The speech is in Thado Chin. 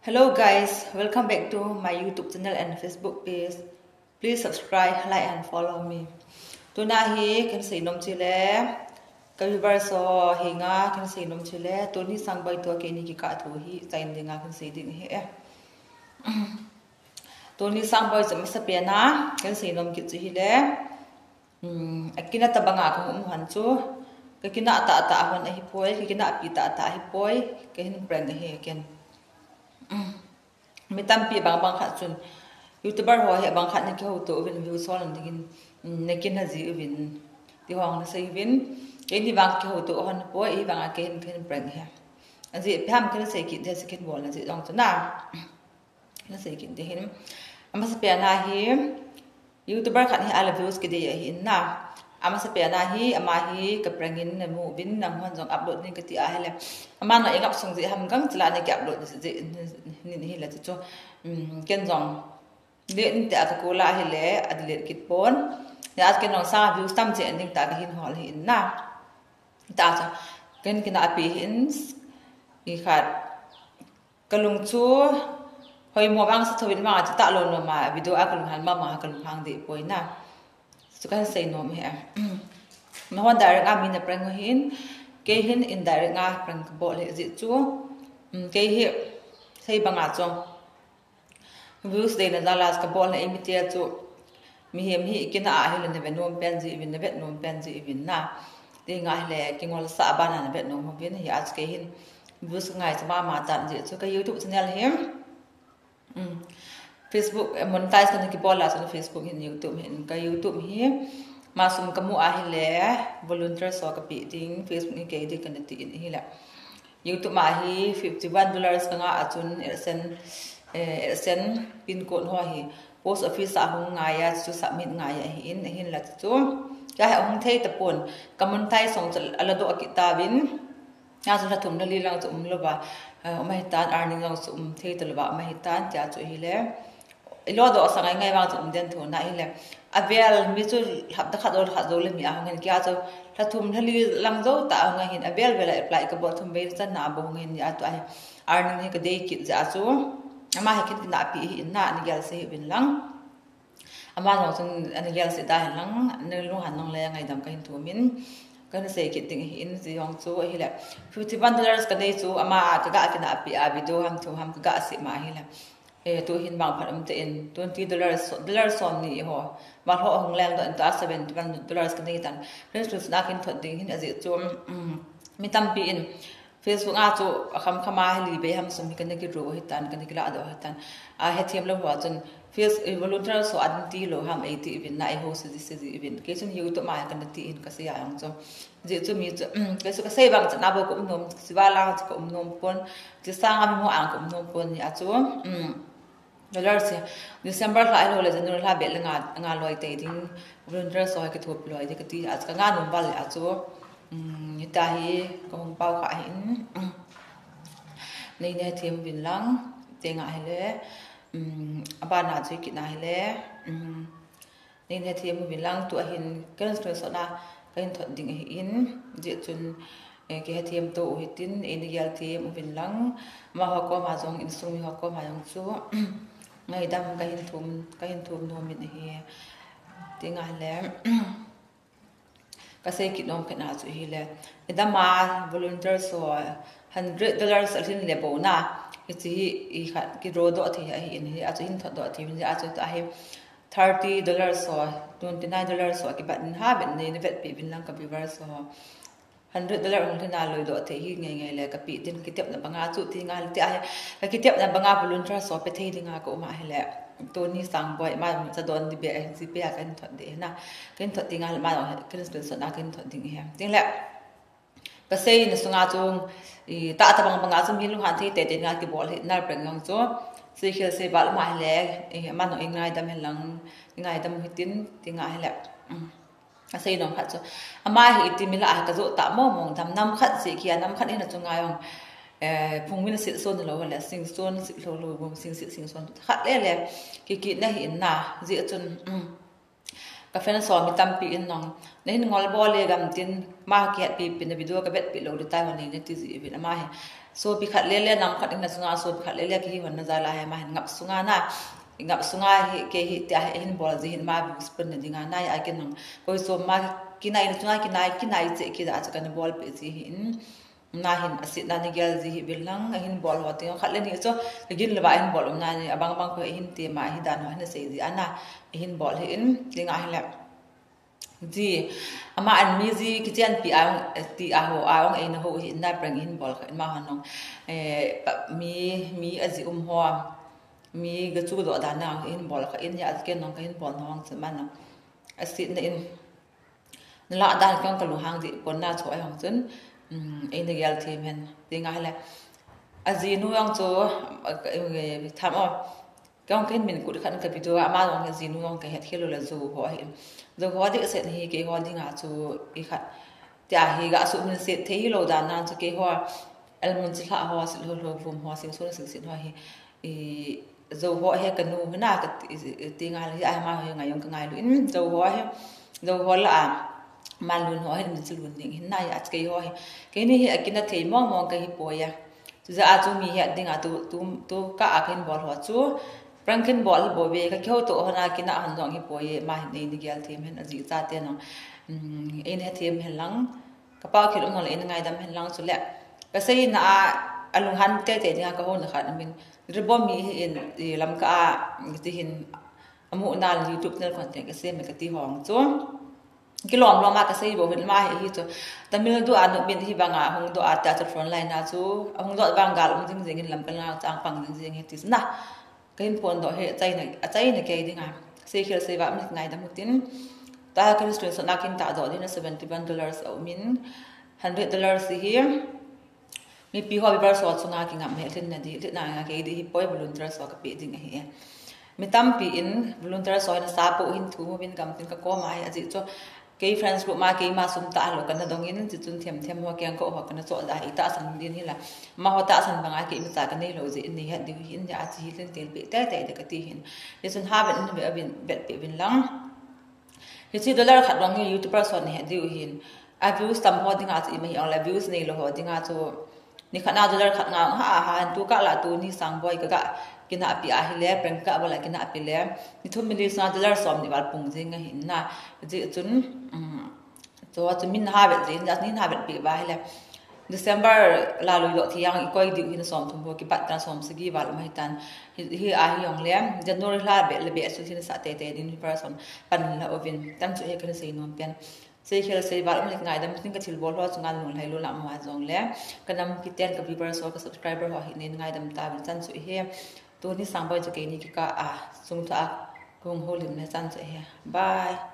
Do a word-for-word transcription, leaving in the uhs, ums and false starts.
Hello guys, welcome back to my YouTube channel and Facebook page. Please subscribe, like and follow me. Tuna hi kahin seinom chu le, ka viewers ho henga kahin seinom chu le, Tony Sangboi toh keini kikah thu hi chaina dinga kahin sei ding ahi e. Tony Sangboi chu amasapen a kahin seinom kit chu hile, um, akinah tabanga kahung um hon chu, kakinah tahtah hon ahipoi, kakinahpi tahtah ahipoi, kahin prank ahi ken. Mi tampi bang bang khat chun, YouTuber ho hi bang khat nakihouto uvin views hol dingin, um, nakinah ji uvin, ti ho nasei uvin, keini vang kihouto hon poi, eivang a kahin, kahin prank ahi. Ajeh ipi ham kahin sei kit ding, kahin bolna jeh jong chu na. Nasei kit ding ahin. Amasapen a hi YouTuber khat hi a le views kidei ahi in na. Amasapen a hi, ama hi ka prank in namu uvin, nanghon jong upload ding kati ahile, ama nangho eingap sung jeh ham gangchel a naki upload jeh in ahile chu chu. Um, ken jong delete in tia ka call ahile, adelete kit pon. Hijeh a ken jong sang views tam cheh ding tia kahin hol ahi in na. Tia chu, kahin kinahpi ahi in, ikhat kalung chu hoimo vang sa thouvin vang a chu tahlou nom a video a kalunghang mama, kalunghang deh poi na. Chu kahin seinom ahi. Nahon direct a mi na prank u hin, kei hin indirect a prank kabol ahi jeh chu, um, kei hi sei banga chu views deina jal a kabol ahi, mite chu mihem hi ikinah ahile nave nom pen ji uvin, navet nom pen ji uvin na. Ti nga hile kingolsah a bana navet nom uvin, hijeh a chu kei hin views kangai cha mama tan jeh chu ka YouTube channel hi, um, Facebook, eh, monetize kana kibol a chun Facebook hin YouTube hin, ka YouTube hi ama sum kamu ahile volunteer ho kapeh ding, Facebook hi kei ding kana ti in ahile, YouTube a hi fifty one dollars kangah a chun AdSense, eh, AdSense pin code ho hi post office a hung ngai a chu submit ngai ahi in, ahinla chu, kei hi ahung thei tapon, ka monetize jong chu aladoh kit tauvin. Hijeh chun lha thum lha li lang chu umlouva, eh, um ahitan, earning jong chu um thei talouva um ahitan, tia chu ahile, ilodoh sa ngai ngai vang chu um den thou na ahile, avel mi chu hapta khat jou, khat jou le mi ahung hin, kei a chu lha thum lha li lang jou tah ahung ahin, avel vel a apply kabol, thum vei channa abol ahung hin, hijeh a chu ahi earning hi kadei kit jeh a chu, ama hi kahin kinahpi ahi in na, ana gel seh hih uvin lang. Ama jong chun ana gel seh da hen lang, nalunghan nung le ngaidam kahin thum in, kahin sei kit ding ahi in, jeh jong chu ahile, fifty one dollars kanei chu ama a kaga kinahpi a video ham thu ham kaga seh ma ahile, eh, tuhin vangphat umtah in twenty dollars, dollar somni ho, vangphat hung lengdoh in tua seventy one dollars kanei tan, Christmas na kahin thot ding ahin, ajeh chu, um, mi tampi in Facebook a chu akham kham a hi li vei ham sum hi kana kidraw ahitan, kana kiladoh ahitan. Ahethem lou ho chun Face, eh, volunteer ho adin tilou ham eiti uvin na, eiho se ji se ji uvin. Kei chun YouTube a hi kana ti in kasei a jong chu. Jeh chu mi chu, um, kei chu kasei vang chan a bou kaum nom, chiva lang chu kaum nom pon, chi sang a mi mo ang kaum nom pon hijeh a chu, um, dollar se, December lha ahilou le January lha beh le nga, nga loi tei ding, volunteer ho hi kithopi loi ding kati a chu, kanga nom val le a chu, um, hitia hi kahung pao kha ahin, um, neina hethem uvin lang, ti nga hile, um, abana chu kit na hile, um, neina hethem uvin lang, tua hin kahin screenshot na kahin thot ding ahi in, jeh chun, eh, kihethem to u hitin, eina gel them uvin lang, amaho koma jong, insung mi ho koma jong chu ngaidam kahin thum, kahin thum nom in ahi, ti nga hile, kasei kit nom khat na chu hile, idam a volunteer ho hundred dollars alhin le bou na, hiche hi ikhat kidraw doh thei ahi in, hijeh a chu hin thot doh thei uvin, hijeh a chu tua hi thirty dollars ho, twenty nine dollars ho kibat in, ha vet nei, navetpi uvin lang ka viewers ho. Hundred dollar hung lhin a loidoh thei hi ngei ngei le kapeh ding, kitepna banga chu ti nga hile, tia hi kakitepna banga volunteer ho pe thei dinga kaum ahile, Tony Sangboi, ama cha don di be, GPay a kahin thot ding ahi na, kahin thot ding ahile, ama kahin screenshot na kahin thot ding ahi. Tin le, kaseina sunga chu, i, tahtah bang banga chu mi lunghan thei tei tei dinga kibol ahi na prank jong chu. Seikhel seival um ahile, i, ama nung eingaidam hen lang, eingaidam u hitin, ti nga hile. Um. Asei nom khat chu, ama hi iti mi lah a kajoh tah mong mong, dam nam khat jeh kia, nam khat in a chu ngai jong, eh, phung min asit son lou le, sing son sit lou lou, bum sing sit sing son khat le le, kikit na ahi in na, jeh chun, um, ka fans ho mi tampi in jong, nahin ngol bol le gam tin, ama kihetpi pi na video kavetpi lou ding tai ho nei nati ji uvin, ama hi Sopi khat lele, nam khat in na sunga sopi khat lele kihi hon na jal a hi ama hin ngap sunga na. Ngap sunga hi kei hi tia hi hin bol ji hin ama views pan na dinga na, a ken nang koi som ma kinai na chunga kinai, kinai che kida chu kana bol pe ji hin. Na hin asetna nei gel ji hi bil lang, ahin bol ho ting khat le ni chu, kagin lou va ahin bol um na ni, abang bang kho ahin ti ma, hi dan ho hin sei ji ana, ahin bol hi in, dinga hin le. Ji, ama an mi ji kichenpi a, ti a ho, a ong eina ho hi in na prank hin bol kha, in ma hon nong, eh, pa, mi, mi aji um ho, mi ga chu do dan na hin bol kha, in ya ken nong kahin bol nong chu ma na. Asetna in. Na la dan kong ka lunghang di pon na chu ai hong chun, um, eina gel them hen. Ti nga hile. Ajinu jong chu, a, ka, eh, tham o. Kong ken min kut khat ka video ama jong ajinu jong ka het khel lou le Zo ho hi. Zo ho di ka set hi kei ho dinga chu i khat. Tia hi ga su min set thei hi lou dan nan chu kei ho. Almon chi hla ho, si lo lo vum ho, sing sun sing sin ho hi. I, Zo ho hi ka nu hina ka ti, i, ti ngai le, ai ma ho ngai jong ka ngai lou in, Zo ho hi, Zo ho la a, man lun ho hi, min si lun ding hin na ya, kei ho hi. Kei ni hi a kin a thei mong mong ka hi poi a. Chu ja a chu mi hi a ding a tu, tu, tu ka a kin bol ho chu, prank kin bol bo ve, ka keu to ho na kin a hon jong hi poi, ma hin nei ni gel them hen, a ji cha te nong. Um, ei ni them hen lang. Ka pau khel um nong le in ngaidam hen lang chu le. Ka seina a, a lunghan tei tei dinga ka hon khat min. Ribom mi hi in, i Lamka a, ti hin, amu na YouTube channel content ka sem ka ti hong chu. Kilom lom a ka sei bo hin ma hi, hi chu. Tamil du a nu min hi banga hung do a ta chu front line a chu. Hung do bang gal um jing jing in Lamka na chang pang jing jing hi ti na. Ka hin phone doh hi, a China, a China kei dinga. Sei khel sei va, mi ngaidam u tin. Ta ka screenshot na kin ta doh ding na seventy one dollars a um in, hundred dollars hi. Mipi ho viewers ho chunga kingam he, lhin na di, lhin na nga kei di hi poi volunteers ho ka pe ding ahi e. Mi tampi in volunteers ho na sa po hin thu mu bin gam tin ka kom a hi a ji chu. Kei friends group ma keima sum ta lou kana dong in, chi chun them them ho keng ko ho kana cho da hi tahsan din hi la. Ma ho tahsan banga kei mi cha ka nei lou ji in ni het diu hin ja a chi hi len tel pe tei tei de ka ti hin. Ni chun ha ven in ve a vin, vet pe vin lang. Hi chi dollar khat dong hi YouTuber son ni het diu hin. A views tam ho dinga chu i ma hi ong le views nei lou ho dinga chu. Ni khat na dollar khat nga ha ha, tu ka la tu ni sang boi ka ga kina pi a hi le, prank ka bol a kina pi le. Ni thum mi li sa dollar som ni val pung jing a hin na. Ji chun, um, chu chu min ha vet jin, ja ni ha vet pi ba hi le. December la lui lo thi yang i koi diu hin som thum bo ki pat tan som sagi val ma hi tan. Hi, hi a hi ong le. January la be le be su hin sa te te din person pan la ovin. Tan chu he kan sei nom pen. Sei khel sei val um le ngaidam tin ka thil bol ho chunga lunglhai lou lam ma jong le. Ka nam kiten ka viewers ho ka subscriber ho hi nei ngaidam ta vin chan chu he. Tu ni sang boi chu kei ni ki ka a. Sung thu a kung ho lim le chan chu he. Bye.